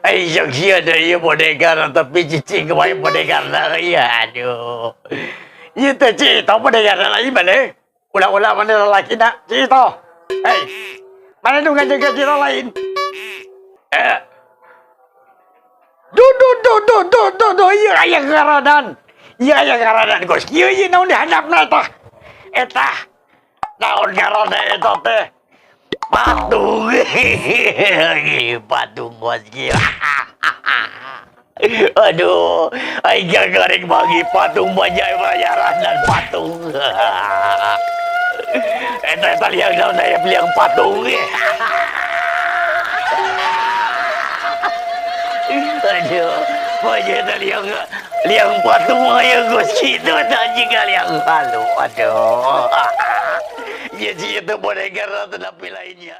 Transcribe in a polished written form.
Ai sok sieun deui ieu bodegar tapi cicing wae bodegarna euy, aduh. Ieu teh Ci Ito bodegarna lain maneh. Ulah-ulah maneh lalakina, Ci Ito. Hei, mana nu ngajaga Ci Ito lain? Eh. Duh, duh, duh, duh, duh, duh, duh, ieu aya ngaranan. Ieu aya ngaranan kos kieu ieu naon di handapna tah. Eta naon ngaranna eta teh? Patung. Patung kos kieu. Aduh, aing garek bagi patung banyak bayaranan patung. Eta eta liang naon aya liang patung. Aduh, banyak eta liang liang patung aya kos kitu tah jiga liang halu. Aduh. Ya sih itu bodegar tetapi lainnya.